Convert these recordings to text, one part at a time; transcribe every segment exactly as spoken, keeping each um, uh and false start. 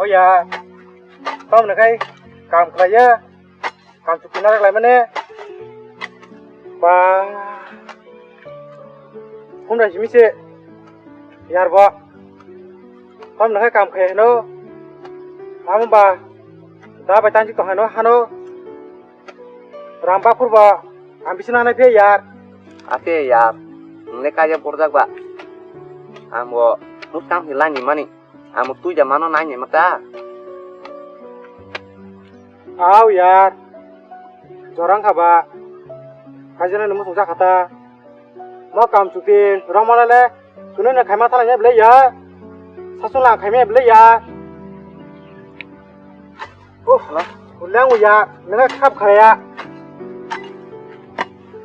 Ya, tamo nakai kam khlaiya, kam chukti narak lai mane. Ba, humra simi se, yar bo. Tamo nakai kam khai no, amo ba, da bai tanjik to hano hano. Ram bakhur ba, ang bisi nanai phe yar. Ate yar, nle kaja borjak ba. Ang bo, nuk tang hilai ni mani. Ang bo tuja mano nai ni mata. Au yar, jorang kha ba. Kaja nani musung jakha ta. Mo kam chukti, rong mana le. Kuno na khaima thala ya belai ya. Sasu lang khaima belai ya. Uh, ulang ya, nang khap khaya.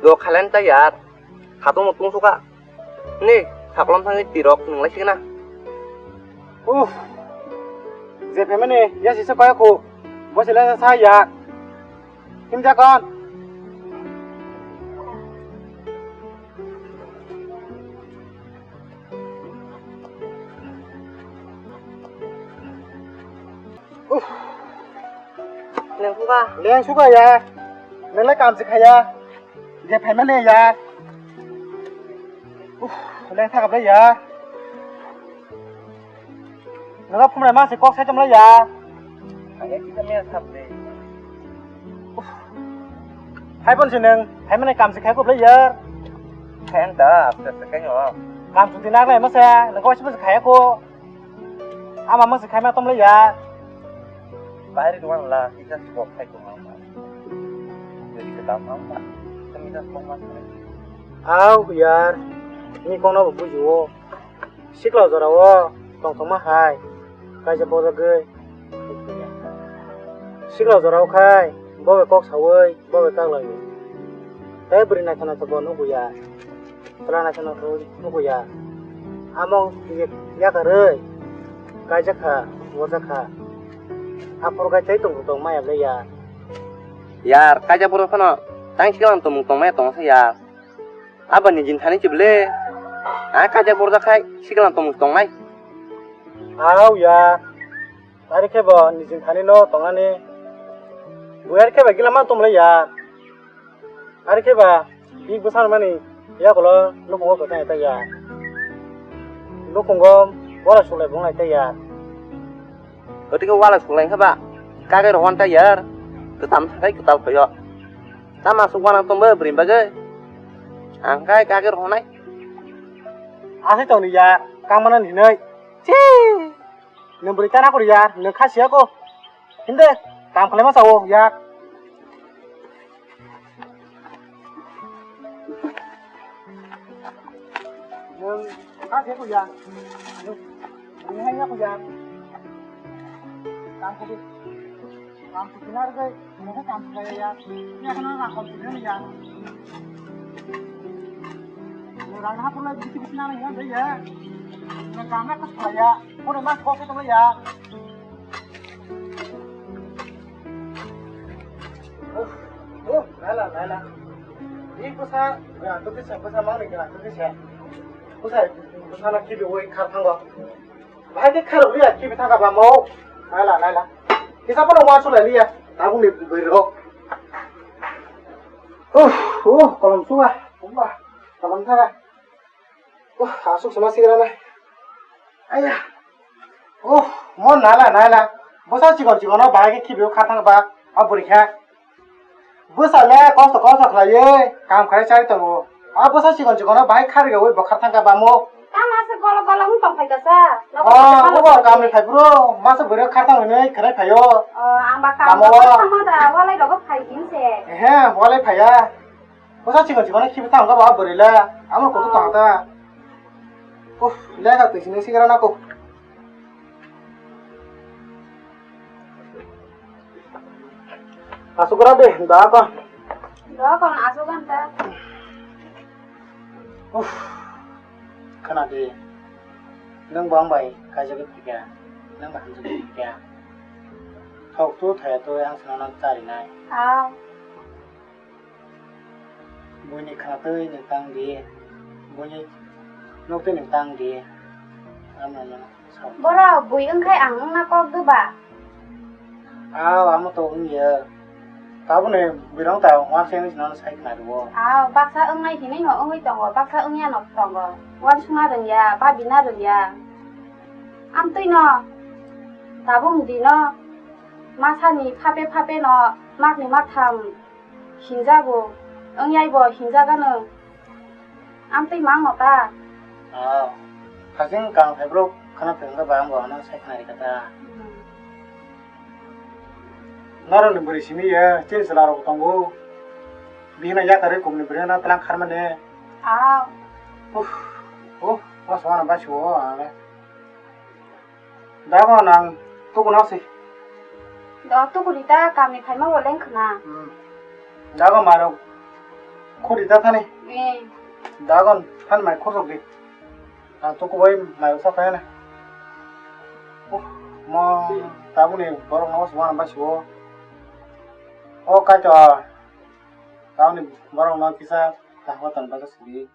Do khalen ta ya. Khatung tung suka. Ni, khaplam thangni tirok nang lai sikna. Uh. Je phaimani ya sisa kaya ko. Bo sila sa ya. Himjakon. Uff. Lengsuka. Lengsuka ya. Nele kamsi khaya. Je phaimani ya. Uff, lengthaka ble ya. Nangno phumrai ma se kok sai tongmani ya. Ang ya kisa mera sap de. Hai bon se nang, hai mane kam se khai ko ble ya. Khai ang da, aste aste khai no. Kam chuti nang nai ma se, nang ko se khai ko. Ama ma se khai ma tongmani ya. Bahari ko la, kisa kok khai ko ma. Jadi ke tam ma. Kami dah kok ma. Au yar, ni kono buji wo. Sikla jorao tongthokma hai kaisa bojagwi. Sikla jorao khai bo bai kok saui bo bai kaklaio. Tei bwrwi naithok naithok bo nuguya. Chwla naithok naithok nuguya. Amo yakarwi kaijak kha, bojak kha. Aphuru khai tei tongthok tong maya ble ya. Yar, kaijak borok phano tang sikla tongmung tong maya tong se ya. Abo ni jin thani chible. A kaijak borjak khai sikla tongmung tongnai. Au ya. Ari khe bo ni jin thani no tongnani. Bo ari khe ba gila man tongmani ya. Ari khe ba big bwsa mani ya kolo nukhungo kwchang ta ya. Nukhungo bora sulai bung lai ta ya. Gotike wala sulai khe ba kagwi rohon ta yar. Kwtam thangkai kwtal phaio. Tama suk wanang tongbo bwrwi bagwi. Ang khai kagwi rohonai. Asai tongni ya, kangmana ninoi. Chi! Nwng bwrwi tana kori ya, nwng kha siya ko. Hinde, kam khlai ma sao ya. Nwng kha siya ko ya. Nwng bwrwi hai ya ko ya. Kam khlai. Kam khlai na gai. Nokha kam khlai ya. Ni akhana rang kom khlai ya. Ni rang ha pura bisi bisi na ya, ya. Ni kam na khlai ya. Pura mas kok khlai ya. Oh, oh, lala, lala. Ni pusa, ga tu kisa pusa mang ni ga tu kisa. Pusa, pusa na kibi wai kha thango. Bahai khe kharok liya, kibi thangkha ba mo. Naila, naila. Kisa phano uansuk lai liya. Tabuk ni bwrwi rok. Uh, uh, kolom suwa. Umba, kolom thara. Uh, asuk sama sigra na. Aya. Uh, mo naila, naila. Bosa chikon chikon no bahai khe kibi kha thangkha ba. A bwrwi kha. Bwsa le kosto kosto khlaiwi kam khlai chai tongo. A bwsa chikon chikon no bahai kharwi bo khar thangkha bamo. Tamo se golo golo wng tong phai kasa. Oh, ubo kamni phai bro, masa bwrwi khar thang hwnwi khlai phaio. Oh, ang ba kam Tamo. Tamo da, walai rogo phai din se. He, walai phaiya. Bwsa chikon chikon no khibi thang kha ba bwrwi le. Amo koto tong ta. Uff, le kha twi sini sigra na ko. Asukra de, da ka. Da ka asuk kan ta. Uff. Khana de. Nang bang bai kaijak phika. Nang bang hamjak phika. Thok tu thaya tu yang sana nang tari nai. Ah. Buini khanatwi nwng tang di, buini noktwi nwng tang di. Ano no. Borok bui wngkhai ang wngna kok do ba? Aw, amo to wngya. Tabukni bwrwng ta wansai wngwi swnamno sai khna rwo. Aw, baksa wngnai hinwi no wngwi tongo, baksa wngya no tongo. Wansukna rwngya, babina rwngya. Amtwi no tabuk dino masani phape phape no makni maktham hinjago, wngyaibo hinjagano. Amtwi mang no ta? Ah, hasing kang phaibrok khana phai wngkha ba, ang bo ano sai khna rikha ta. Hmm. Norok ni bwrwi simi ya, chini chwla rok tongo. Bihino yakarwi kumni bwrwi no tlang kharmani. Ah. Uff, uff, o songano bai suo ang le. Dago nang tuku nang si. Do tuku rita kami phaima bo leng khna. Hmm. Dago maro khuri ta thani. Eh. Dago than mai khuruk di. Ang tuku bai mai sa phai na. Uh, mo tabuni borok no sumana bai suo. O kaito. Tabuni borok no kisa tahwa tan bai sidi.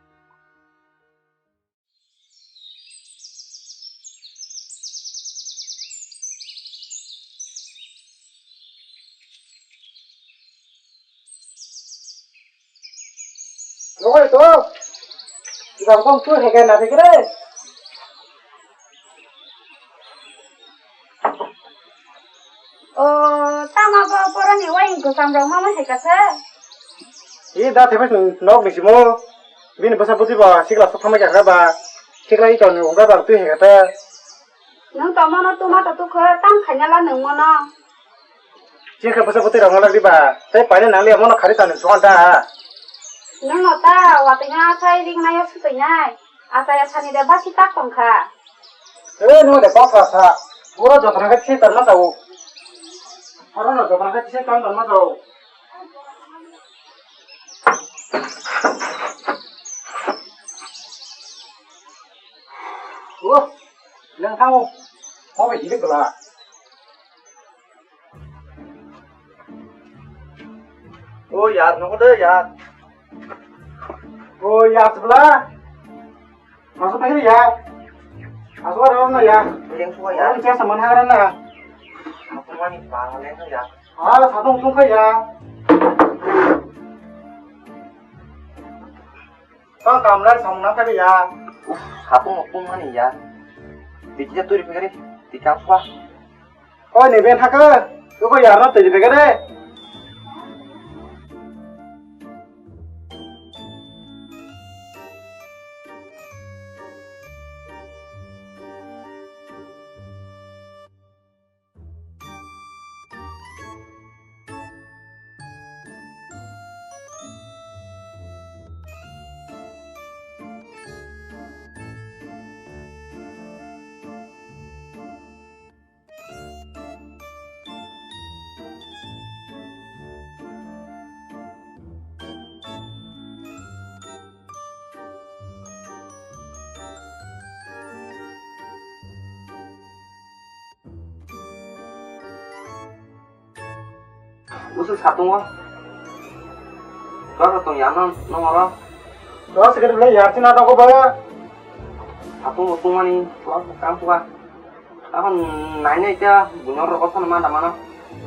Nokoi to. Ibang kong tu heke na dekre. O, tama bo boroni waing kwcham rok mama hai kasa. I da thepes nok ni simo. Bini bwsa bwtwi ba sikla sok thamai kha ba. Sikla i toni ungka ba twi hai kata. Nwng to mono tuma to tukho tam khaina la nwng mono. Chikha bwsa bwtwi rok malak diba. Tei paina nang liya mono khari tani suan ta. Nwng no ta watwi na sai ring nayo sutwi nai. Achai asani de basi tak tongkha. E, no de basa sa. Oro jotna khe se tar ma tau. Oro no jotna khe se tar ma tau. O, leng thango. Mo be hilik bela. O yar, nogo de yar. O yar, sebela. Masuk lagi ya. Masuk ada orang ya. Yang suka ya. Orang cek sama orang na. Aku mani bang leng ya. Ah, satu untung ya. Tang kamla samung nang khabe ya. Uff, hapung hapung mani ya. Dikja turi pegari, dikang swa. Oi, ni ben haka. Ko ko yarna turi pegare. Usuk satungo. Karo tong yano nongoro. Dos sekitar bela yar sina tongko ba. Satung utung mani, kang tua. Akon nai nai kya bunyor rokok sana mana mana.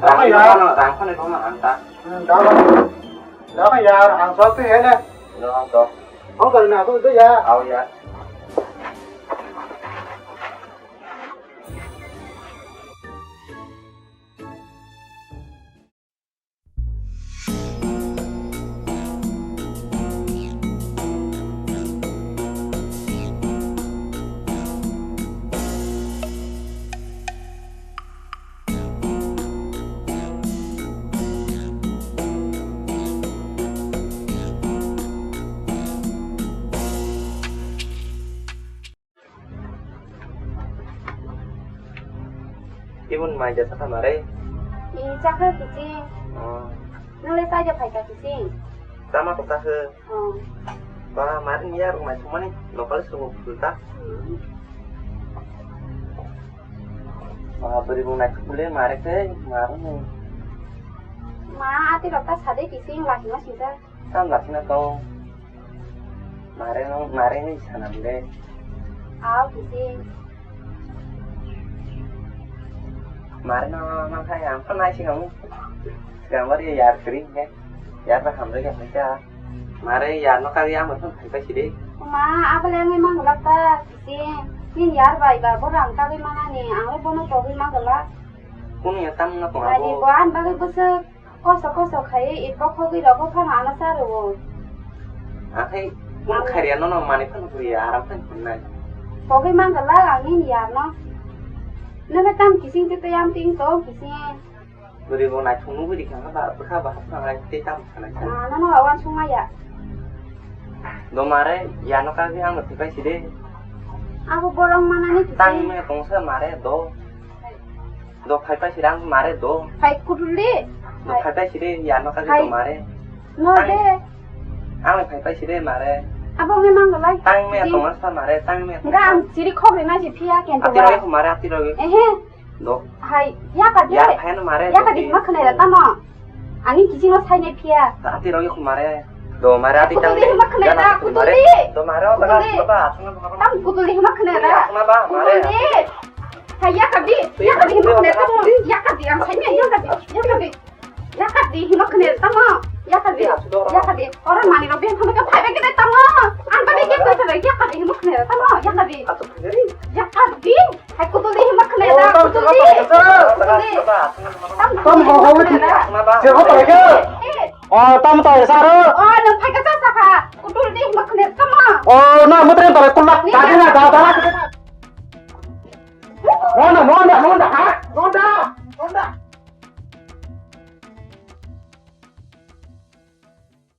Apa ya? Rang sana kau mana anta. Hmm, dah. Dah ya, ang suatu ya ne. Dah, dah. Kau kali na aku itu ya. Au ya. Ibun mai jasa kha mare. I chakha kiching. Oh. Nang le saja phai ka kiching. Sama ko kha. Oh. Ba mare ni yar mai sumani lokal sugo pulta. Hmm. Ba beri bu nai kule mare ke maru. Ma ati rok ta sade kiching lagi ma sita. Tam lakhina kau. Mare no, mare ni sanam de. Aw, kisi. Mare no man khai ang phone nai sing ang. Sigang bari yar kri ke. Yar ba hamre ke ka. Mare yar no kari ang phone khai pa sidi. Ma, abale ang mang lak ta. Sing. Nin yar bai ba bo rang kari mana ni. Ang le bono to hui mang lak. Kun ya tam na ko. Ani bo an bagi busuk. Koso koso khai, i bokhogwi rokbo phano ano cha rwo. Akhai, kun kharia nono manwi phano huriya, aram phano hurnai. Pogwi mangala ang nini yarno. Nene tam kising tete yam ting to kising. Bwrwi bo naithok nugwi rikha ba, bwkha ba hapna nai tei tam sanai sa. Ah, nono awan sungmaya. Do mare, yano kagwi ang thipai side. Abo borong manani kising. Tang me tongsa mare do. Do phai phai sirang mare do. Phai kutuli. Do phai phai sire ya no kali do mare. No de. Ang phai phai sire mare. Abo nge mang lai. Tang me tong sa mare, tang me. Ga ang siri khok rena si phiya ken to. Ati roi mare, ati roi. Ehe. Do. Hai, ya ka de. Ya phai no mare. Ya ka de ma khna ra tamo. Ani kiching no sai ne phiya. Ati roi mare. Do mare ati tang de. Kutuli ma khna ra, kutuli. Do mare o ba. Tam kutuli ma khna ra. Mare. Kutuli. Hai, yakadi, yakadi himo khne tamo, yakadi, ang saimya, yakadi, yakadi, yakadi himo khne tamo, yakadi, yakadi, oro mani rok bihang khamika phai bai kene tamo, ang bani ke koi thare, yakadi himo khne tamo, yakadi, yakadi, hai kutuli himo khne da, kutuli, kutuli, tam himo khne da. Oh, tamo to saro. Oh, nang phai ka sa sa kha. Kutul di himo khne tamo. Oh, na mutre to kulak. Tadi na da da.